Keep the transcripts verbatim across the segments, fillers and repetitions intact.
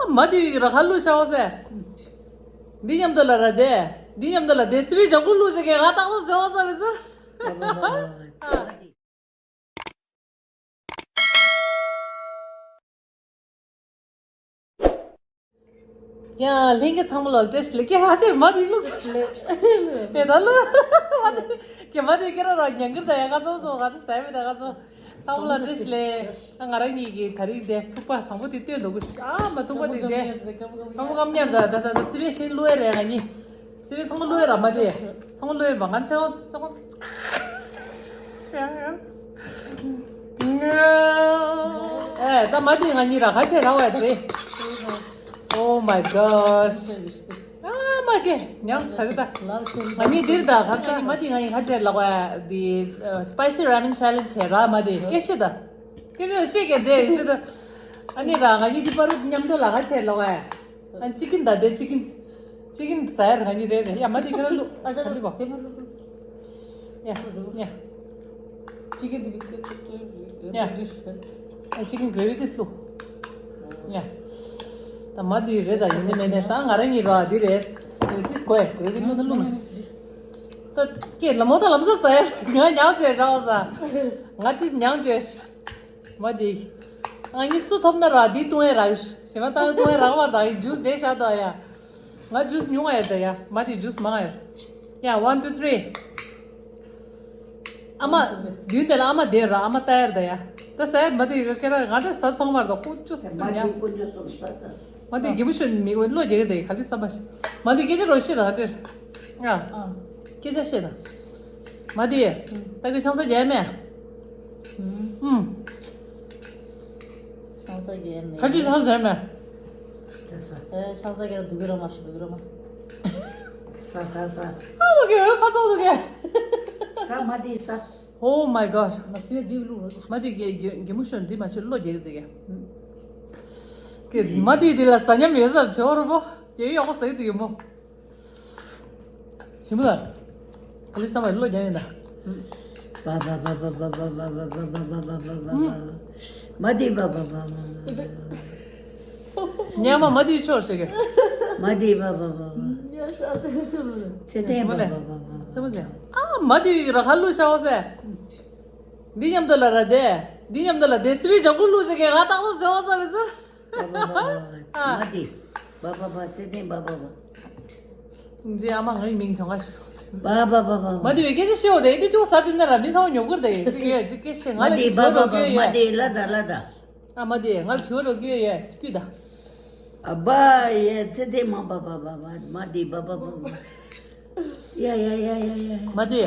མ་དེ་ར་ཁ་ལུ་ཤ་བ་ཟེ། འདི་མཉམ་དུ་ལ་ར་དེ། འདི་མཉམ་དུ་ལ་དེ་སི་བི་ཇག་པུ་ལུ་ཞིག་གི་ང་ཏག་ལོ་ཟེ་བ་ཟ་བི་ཟེར། ཡ་ལྷན་རྒྱས་ཚང་མ་ལ་བཀྲ་ཤིས་བདེ་ལེགས། ཧ་ཅེར་མ་དེ་ལུགས་ལེ། ཡ་ད་ལོ། མ་དེ་ཀྱེ་མ་དེ་ཀྱེ་ར་ར་ཉང་གིར་ད་ཡ་ག་ཚོ་ཚོ་ག་དེ་ཟ་བི་ད་ག་ཚོ། ཚང་མ་ལ་བཀྲ་ཤིས་བདེ་ལེགས། ང་རང་གཉིས་ཀྱི་ད་རིང་དེ་ཐུག་པ་དང་པོ་དེ་སྟོན་འདུག་གུ་ཨ་མ་ཐུག་པ་དེ་དེ་དང་པོ་ཀམ་ཉར་ད་ད་ད་ད་སི་བེ་ཤིན་ལོས་རེད་ང་གཉིས། སི་བེ་ཚང་མ་ལོས་ར་མ་དེ་ཚང་མ་ལོས་མ་ང་ཚེ་བ་ཚང་མ། ཨེ་ད་མ་དེ་ང་གཉིས་ར་ཁ་ཆེ་ར་བ་དེ། Oh my gosh. ཨ་མ་ཀེ་ཉམས་ས་གི་ད། ང་གཉིས་འདིར་ད་ཁ་ས་མ་དེ་ང་གཉིས་ཁ་ཆེ་ལ་བ་དེ་spicy ramen challenge བྱེད་ར་མ་དེ་ཀེ་ཤི་ད། ཀེ་ཤི་ཤེས་ཀེ་དེ་ཤི་ད། ཨ་ནི་ར་ང་གཉིས་དེ་པ་རུ་མཉམ་དུ་ལ་ཁ་ཆེ་ལ་བ། ཨ་ཅི་ཀིན་ད་དེ་ཅི་ཀིན། ཅི་ཀིན་ཟ་ཡར་ང་གཉིས་རེད་རེད་ཡ་མ་དེ་ཁ་ར་ལུ་ཨ་ད་ལུ་ལུ་དེ་མ་ལུ་ལུ། ཡ་ཡ། ཅི་ཀིན་དེ་ཡ། ཨ་ཅི་ཀིན་གྷེ་བི་དེ་སུ། ཡ། ད་མ་དེ་རེད་ད་ཡིན་ནི་མེད་ནས་ད་ང་རང་གཉིས་ར་དེ་རེད། དེ་སྐོ་ཡ་གྷེ་བི་ལུ་ན་ལུ་མ་ཤི། ད་ཀེ་ལ་མོ་ད་ལམ་ས་ཟ་ཡར་ང་མྱང་བྱས་ར་བ་ཟ། ང་དེ་མྱང་བྱས། མ་དེ། ང་གཉིས་སུ་ཐོབ་ན་ར་དེ་བཏུང་ཡ་ར། ཞེ་མ་ཏང་བཏུང་ཡ་རག་མ་ར་ད་ཡི་ཇུས་དེ་ཤ་ད་ཡ། ང་ཇུས་ཉུང་ཡ་ད་ཡ། མ་དེ་ཇུས་མང་ཡ། ཡ་one two three། ཨ་མ། མདུན་དེ་ལ་ཨ་མ་དེ་ར་ཨ་མ་ལྟ་ཡ་ད་ཡ། ད་ཟ་ཡ་མ་དེ་ཡི་ཁྱེད་ར་ང་ད་ཟ་ཚང་མ་ར་ད་ཁུ་ཅུ་སུ་ཉ། མ་དེ་དགེ་མོ་ཤོད་མི་གོ་བློ་རྒྱག་གི་ད་ཡི་ག་དེ་བསམ་པ་ཞིག་མ་དེ་སྐད་ཆ་རོ་ཤི་ར་ད་དེར། ཡ། སྐད་ཆ་བཤད་དང་། མ་དེ། ད་གི་ཆང་ས་རྒྱལ་མེད། ཨུམ། ཆང་ས་རྒྱལ་མེད། ཁ་ཅིག་ཆང་ས་རྒྱལ་མེད། ད་ས། ཨེ་ཆང་ས་རྒྱལ་འདུག་གི་ར་མ་ཤི་འདུག་གི་ར་མ། ས་ད་ས། ཨ་མ་གི་ཁ་ཚོགས་འདུག་གི། ས་མ་དེ་ས། Oh my god. མ་སི་ཡ་དེ་བླུག་རོ། མ་དེ་གི་གི་གི་མོ་ཤོན་དེ་མ་ཆེ་བློ་རྒྱལ་གི་འདུག་གི། མ་དེ་དེ་ལ་ས་ཉམས་ཡོད་ས་ཆེ་བ་རོ་པོ། ཡོད་ཡོག་པོ་ས་ཡི་འདུག་གི་མོ། ཞིམ་པོ་ལ། ག་ལི་ས་མ་ལོ་རྒྱ་ཡིན་ད། མ་དེ་བ་བ་བ། ཉ་མ་མ་དེ་ཆོག་ཟེར་གི། མ་དེ་བ་བ་བ། ཚེ་ཏན་བ་བ་བ། ཚེ་མ་ཟེར། ཨ་མ་དེ་ར་ཁ་ལུ་ཤ་བ་ཟེར། འདི་མཉམ་དུ་ལ་ར་དེ། འདི་མཉམ་དུ་ལ་དེ་སི་བི་ཇག་པུ་ལུ་ཟེར་གི་ང་ཏག་ལོ་ཟེར་བ་ཟེར་ལེ་ཟེར། མ་དེ། བ་བ་བ་ཚེ་ཏན་བ་བ་བ། འདི་ཨ་མ་ངའི་མིང་བྱུང་ག་ཤི། བ་བ་བ་བ། མ་དེ་བའི་སྐད་ཆ་ཤེས་འོ་དེ་འདི་ཅུང་ཟ་དུས་ན་ར་མི་ཚང་མ་ཉོ་གུར་དེ་ཡོད་ཅིག་ཡོད་ཅིག་སྐད་ཆ་ང་ལ་མ་དེ་བ་བ་བ་མ་དེ་ལ་ད་ལ་ད། ཨ་མ་དེ་ང་ལ་བྱོས་རོགས་སྐྱོད་ཡོད་སྐྱོད་ད། ཨ་བ་ཡེ་ཚེ་དེ་མ་བ་བ་བ་བ་མ་དེ་བ་བ་བ་བ། ཡ་ཡ་ཡ་ཡ་ཡ། མ་དེ།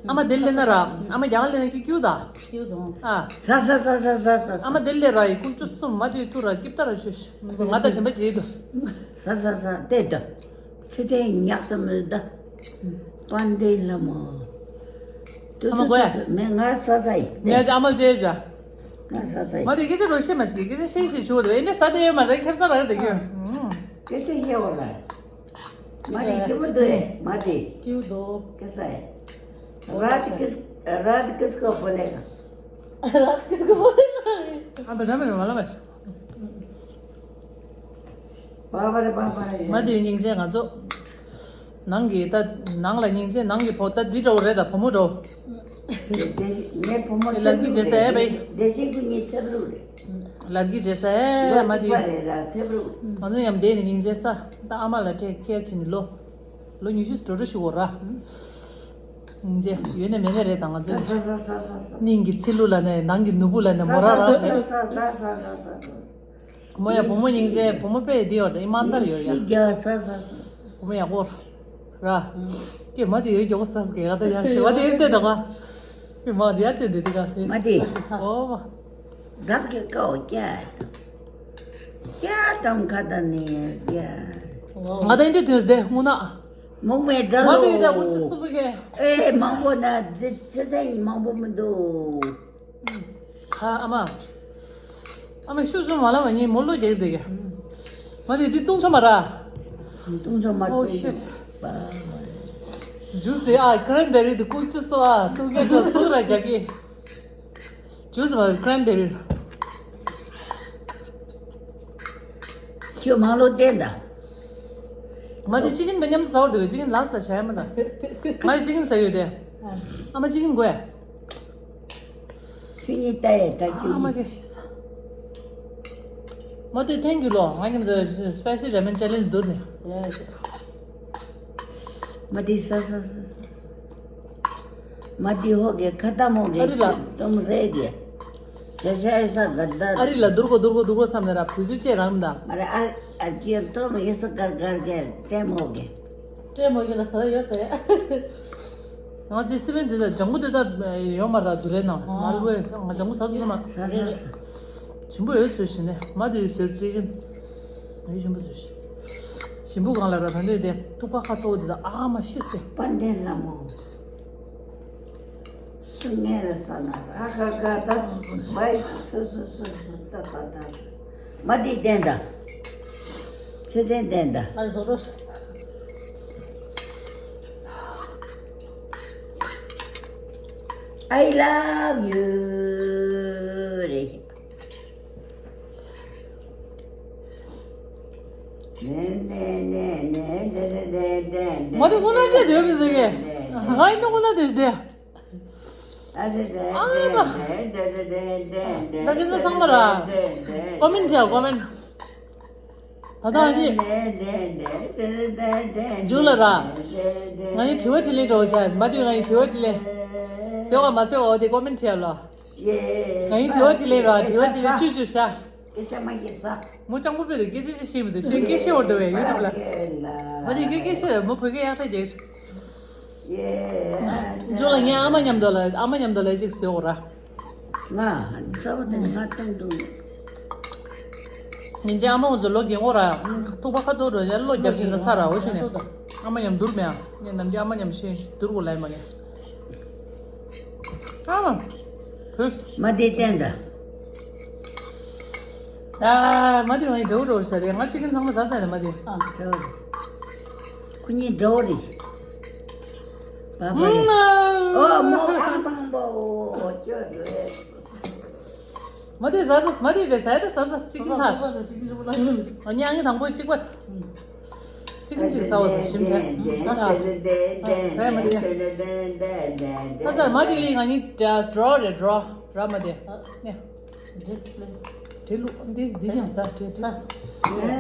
ཨ་མ་དེ་ལེན་ན་ར། ཨ་མ་རྒྱང་ལེན་ན་ཀི་སྐྱོད་ད། སྐྱོད་དང་། ཨ། ས་ས་ས་ས་ས་ས། ཨ་མ་དེ་ལེ་ར་ཡི་ཀུན་སྤྱོད་གསུམ་མ་དེ་ཐུ་ར་སྐྱིབ་ད་ར་ཆོས་ཤི། ང་ད་གཞན་པ་བྱེད་དུ། ས་ས་ས་དེ་ད། ཚེ་དེ་ཉག་ཙམ་མི་ད། པན་དེ་ལ་མོ། ཨ་མ་གོ་ཡ། མེ་ང་ས་ས་ཡི། ངས་ཨ་མ་བྱས་བྱ། ང་ས་ས་ཡི། མ་དེ་སྐད་ཆ་རོ་ཤེས་མ་ཤེས་སྐད་ཆ་ཤེས་ཤེས་ཆུ་བོ་དེ་ཨེ་འདྲ་ས་དེ་ཡོད་མ་རེད་ཁེབ་ས་ར་རེད་དེ་ཁྱོད། སྐད་ཆ་ཤེས་བ་ལ། མ་དེ་སྐྱིད་པོ་འདུག་ཨེ་མ་དེ། སྐྱིད་པོ་འདུག་སྐད་ས་ཡི། ར་དེ་སྐད་ར་དེ་སྐད་སྐོར་པོ་ལེ་ག་ར་དེ་སྐད་སྐོར་པོ་ལེ་ག་ཨ་བ་ད་མེ་མ་ལ་མ་ཤེས། བ་བ་རེ་བ་བ་རེ། མ་དེ་སྙིང་རྗེ་ང་ཚོ། ནང་གི་ད་ནང་ལ་སྙིང་རྗེ་ནང་གི་བོ་ད་འདི་འདྲ་བོ་རེད་ད་བུ་མོ་འདྲ་བོ། ངའི་བུ་མོ་ལ་གི་རྗེས་ས་ཨེ་བའི། བདེ་སྐྱིད་ཀུན་གཉིས་ཚེ་རུ་རེད། ལ་གི་རྗེས་ས་ཨེ་མ་དེ། རེད་ལ་ཚེ་རུ། ང་ཚོ་ཡང་བསྡད་ནས་སྙིང་རྗེ་ས་ད་ཨ་མ་ལ་ཁྲེལ་ཁེར་ཕྱིན་ནས་ལོ། ལོ་ཉི་ཤུ་འགྲོ་འགྲོ་ཞུ་གོ་ར། སྙིང་རྗེ་ཡོད་ནས་མེད་ནས་རེད་ད་ང་ཚོ། སྙིང་གི་ཚེ་ལུ་ལ་ནས་ནང་གི་ནུ་བུ་ལ་ནས་མོ་ར་ར། མོ་ཡ་བུ་མོ་སྙིང་རྗེ་བུ་མོ་དཔེ་འདི་ཡོད་རེད་ཨི་མ་འདར་ཡོད་ཡ། ཤི་རྒྱ་ས་ས་ས། བུ་མོ་ཡག་པོ་ར། ཀྱེ་མ་དེ་ཡོད་མགྱོགས་པོ་ས་ས་གེ་ག་ད་ཡ་ཤི་བ་དེ་ཡོད་དེ་ད་ག་ཀྱེ་མ་དེ་ཡ་དེ་འདི་དེ་ག་དེ། མ་དེ། ཨོ་བ། རབ་ཀྱི་ཀའོ་ཀྱ། ཀྱ་དམ་ཁ་ད་ནི་ཀྱ། ང་ད་ཨིན་དྲི་དུས་དེ་སྔོན་ན། མུག་མེད་དགྲ་མ་དེ་ཡོད་ད་ལོ། ཀུན་ཅི་སུ་བུ་གེ། ཨེ་མང་པོ་ན་དེ་ཚེ་ཚེ་མང་པོ་མི་འདུག་ཁ་ཨ་མ། ཨ་མ་ཤུ་ཤུ་མ་ལ་མ་ཉིན་མོ་ལོ་རྒྱག་དེ་ག་མ་དེ་དེ་ཏུང་ཆོ་མ་ར། ཏུང་ཆོ་མ། Oh shit. ཇུས་དེ་ཨ་ཀྲན་བེ་རི་དེ་ཀུ་ཅི་སོ་ཨ་ཏུང་ཀ་ཅོ་སུ་ར་རྒྱག་གི་ཇུས་མ་ཀྲན་བེ་རི། ཁྱོད་མང་ལོ་བསྟན་དང་། མ་དེ་ཅི་ཀིན་པའི་མཉམ་དུ་ཟ་བར་འདུག་པས། ཅི་ཀིན་ལགས་ལ་བྱ་ཡ་མ་དང་། ང་ཡི་ཅི་ཀིན་ཟ་ཡོད་དེ། ཨ་མ་ཅི་ཀིན་དགོས། ཁྱོད་གཉིས་ལྟ་ཡ་ད་ཨ་ཁྱོད་མ་གཉིས། གེ་ཤི་ས། མ་དེ་ཐེང་ཀྱུ་ལོ། ང་མཉམ་དུ་སི་པའི་སི་ར་མེན་ཅེ་ལེན་ཇི་འདུག་ནས། མ་དེ་ས་ས་ས། མ་དེ་ཧོ་གེ་ཁ་ཏ་མོ་གེ་ཨ་རི་ལ་ཏོམ་རེ་གེ། ཤ་ཤ་ས་ག་ད། ཨ་རི་ལ་དུར་གོ་དུར་གོ་དུར་གོ་བསམ་ནས་ར་བུ་ཚུ་ཅེ་རང་མི་ད། མ་རེ་ཨ་ཨ་ཅེ་ཏོམ་ཡེ་ས་གར་གར་གེ་ཏེ་མོ་གེ། ཏེ་མོ་གེ་ལ་ས་ཡོད་དེ། ང་ཚོའི་སི་པན་དེ་དང་ལྗང་གུ་དེ་དག་ཡོད་མ་ར་དུ་རེ་ནང་མ་རུ་བས་ང་ལྗང་གུ་ཟ་དུ་མ། ས་ས་ས། ཞིམ་པོ་ཡོད་ཟོས་ཤི་ནས་མ་དེ་ཡོད་ཟོས་ཅེ་གེ། ཨེ་ཞིམ་པོ་ཟོས་ཤི། ཞིམ་པོ་གང་ལ་ར་ད་འདོད་དེ་ཐུག་པ་ཁ་ཚ་བོ་དེ་དག་ཨ་མ་ཤི་སྟེ། དཔལ་ལྡན་ལྷ་མོ། སུ་ངེ་ར་ས་ན་ཨ་ཁ་ཁ་ད་བའི་སུ་སུ་སུ་སུ་ད་ད་ད། མ་དེ་བསྟན་ད། ཚེ་བརྟན་བསྟན་ད། ཨ་ཟོ་རོ། I love you རེད། མ་དེ་ཁོ་ན་ཅི་འདོད་མི་འདུག་གས། ང་ཡིན་ན་ཁོ་ན་འདོད་ཤི་དེ། ཨ་མ། ད་གིན་ཚང་མ་ར། ཀོ་མེན་བྲིས་ཀོ་མེན། ད་ལྟ་ཨ་ནི། མཇུག་ལ་ར། ང་ཡི་དྲི་བ་དྲིས་ལན་འགྲོ་བྱ་མ་དུས་ང་ཡི་དྲི་བ་དྲིས་ལན། ཟེར་བ་མ་ཟེར་བ་འོ་དེ་ཀོ་མེན་བྲིས་ལོ། ང་ཡི་དྲི་བ་དྲིས་ལན་ར་དྲི་བ་དྲིས་ལན་བཅུ་བཅུ་བྱ། སྐད་ཆ་མ་བཤད་ས། མོ་སྤྱང་པོ་པོ་རེད། སྐད་ཆ་ཅིག་བཤད་མི་འདུག་བཤད་སྐད་བཤད་འོར་འདུག་བས་ཡུ་ཊུབ་ལ། མ་དེ་སྐད་སྐད་བཤད་མོ་བོད་སྐད་ཡག་ཐག་རྒྱག་ཇོ་ལ་ངའི་ཨ་མ་མཉམ་དུ་ལ་ཨ་མ་མཉམ་དུ་ལ་ཅིག་ཟེར་འོ་ར། ང་རྩ་བ་དེ་ང་སྟོན་འདུག་ཉིན་རྗེ་ཨ་མ་འོ་ཚོ་ལོ་རྒན་འོ་ར། ཐུག་པ་ཁ་ཚོ་རོ་ཡ་ལོ་རྒྱབ་ཅིག་ན་ཚ་ར་འོ་ཤི་ནས། ཨ་མ་མཉམ་འདུར་མེ་ཨ། ངས་ནམ་རྒྱུན་ཨ་མ་མཉམ་ཤི་འདུར་གོ་ལའི་མ་ངས། ཨ་མ། བུས། མ་དེ་བསྟན་ད། ཨ་མ་དེ་ང་ཡི་འདྲ་བོ་འདྲ་བོ་ཟ་རེད། ང་ཅི་ཀིན་ཚང་མ་ཟ་ཟ་རེད་མ་དེ། ཨ་འདྲ་བོ་རེད། ཁོ་གཉིས་འདྲ་བོ་རེད། བ་བ་རེད། ཨོ་མོ་ཨ་དང་པོ་ཁྱོད་རེད། མ་དེ་ཟ་ཟ་མ་དེ་བས་ཟ་ཡ་ད་ཟ་ཟ་ཅི་ཀིན་ཐར། ཨ་ཉ་ངི་དང་པོ་གཅིག་པ། ཅི་ཀིན་ཅིག་ཟ་བ་ཟ་ཞིམ་ཐལ། ཟ་ཡ་མ་དེ་ཡ། ཨ་ཟ་མ་དེ་ཡི་ང་གཉིས་འདྲ་འགྲོ་རེད་འགྲོ་ར་མ་དེ། ནས། འབྲས་ལུག་འདི་འདི་ཉམས་ས་འབྲས་འབྲས།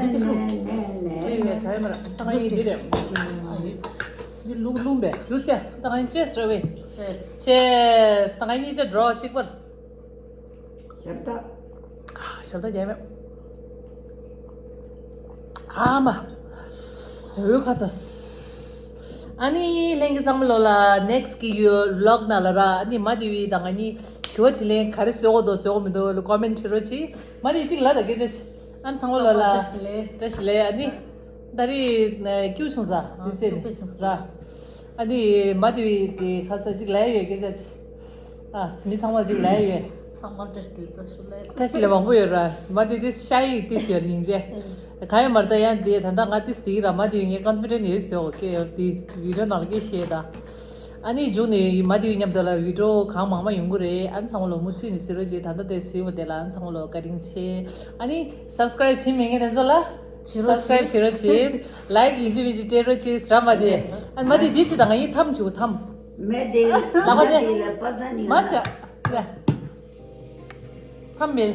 འདི་འདི་སུ། འདི་ཡོད་ད་ཡ་མ་ར་ད་ང་ཡི་འདི་རེད། འདི་ལུག་ལུང་བས་ཇུས་ཡ་ད་ང་ཡི་ཅེས་རེ་བས། ཅེས་ད་ང་གཉིས་ཅེས་འགྲོ་གཅིག་པར། ཞབས་ཏག་ཞབས་ཏག་རྒྱག་མེད། ཨ་མ། འོད་ཁ་ཚ། ཨ་ནི་ལྷན་རྒྱས་ཚང་མ་ལོ་ལ་ནེག་སི་གི་ཡོ་ལོག་ན་ལ་ར་ཨ་ནི་མ་དེ་བི་དང་ཨ་ནི་དྲི་བ་དྲིས་ལན་ག་རེ་བཟོ་དགོས་འདུག་བཟོ་དགོས་མི་འདུག་ལ་ཀོ་མེན་བྲིས་རོགས་གྱིས། མ་དེ་གཅིག་ལ་དང་སྐད་ཆ་ཆེ། ཨ་ནི་ཚང་མ་ལོ་ལ་བཀྲ་ཤིས་བདེ་ལེགས། བཀྲ་ཤིས་བདེ་ལེགས། ཨ་ནི་ད་རེས་སྐྱུག་བྱུང་ས་དེ་ཚེ་ནི་ར། ཨ་ནི་མ་དེ་བི་དེ་ཁ་ས་གཅིག་ལ་ཡོད་སྐད་ཆ་ཆེ། ཨ་ཙི་མི་ཚང་མ་གཅིག་ལ་ཡོད། ཚང་མ་བཀྲ་ཤིས་བདེ་ལེགས་ཞུ་ལེ། བཀྲ་ཤིས་བདེ་ལེགས་མང་པོ་ཡོད་ར། མ་དེ་དེ་ཤ་ཡིག་དེ་ཟེར་སྙིང་རྗེ། ག་ཡོད་མ་རེད་ད་ཡང་དེ་ད་ལྟ་ང་དེ་སྟེ་ར་མ་དེ་ངས་ཀོན་ཕི་ཌེན་ཡོད་ཟེར་འོ་ཀེ་ཡོད་དེ་བི་ཌི་ཡོ་ནང་ལ་ཀེ་ཤེས་ད། ཨ་ནི་མཇུག་ནས་མ་དེ་མཉམ་དུ་ལ་བི་ཌི་ཡོ་གང་མང་མང་ཡོང་གི་རེད། ཨ་ནི་ཚང་མ་ལོ་མུ་མཐུད་ནས་གཟིགས་རོགས་བྱེད། ད་ལྟ་དེ་གཟིགས་པ་དེ་ལ་ཨ་ནི་ཚང་མ་ལོ་བཀའ་དྲིན་ཆེ། ཨ་ནི་སབ་སི་ཀ་རེབ་བྱེད་མེད་མཁན་དེ་ཚོ་ལ་བྱེད་རོགས་སབ་སི་ཀ་རེབ་བྱེད་རོགས་བྱེད། ལའིག་ཡིན་གཅིག་མིན་གཅིག་སྤྲད་རོགས་བྱེད་ཟེར་ར་མ་དེ། ཨ་ནི་མ་དེ་དེ་ཚོ་དང་ང་ཡིན་ཐམ་བྱེད་དགོས་ཐམ། མེ་དེ་ལག་པ་དེ་ལ་པ་ས་ནི་མ་བྱ། ཐམ་མེད།